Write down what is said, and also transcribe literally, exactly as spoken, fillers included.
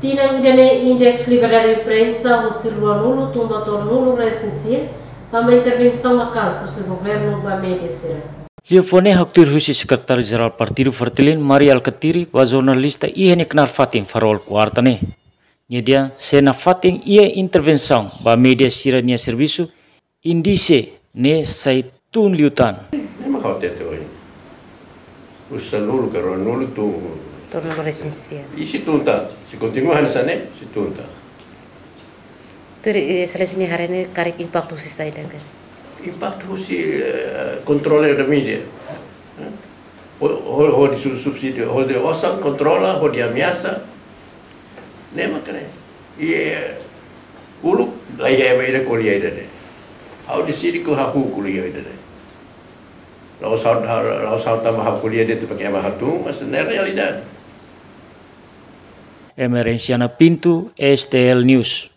Tinan ida-ne'e Indeks Liberdade Imprensa husi ruanulu tun ba tolunulu resin sia, tanba intervensaun maka'as husi governu ba média sira. Liafuan ne'e haktuir husi Sekretáriu Jerál Partidu Fretilin, Mari Alkatiri, ba jornalista iha nia knaar fatin Farol, kuarta ne'e. Nia dehan se nafatin iha intervensaun ba média sira-nia servisu, índise ne'e sai tun liután. Ne'e mak ha'u hatete ohin. Husi sanulu ka ruanulu tun. Tolunulu resin sia. I sei tun tan, se kontinua hanesan ne'e, sei tun tan. Tuir, eh, Exelénsia nia haree ne'e karik impaktu husi saida ka? Impaktu husi, eh, kontrolu da mídia. Eh? Ho, ho, hodi su-, subsídiu, hodi osan, kontrola, hodi ameasa. Ne'e mak ne'e. I, eh, uluk, la iha ema ida ko'alia ida-ne'e. Ha'u deside katak ha'u ko'alia ida-ne'e. La'ós ha'u, la'ós ha'u tanba ha'u ko'alia de'it para ema hatún, mas ne'e realidade. Emerenciana Pinto, S T L News.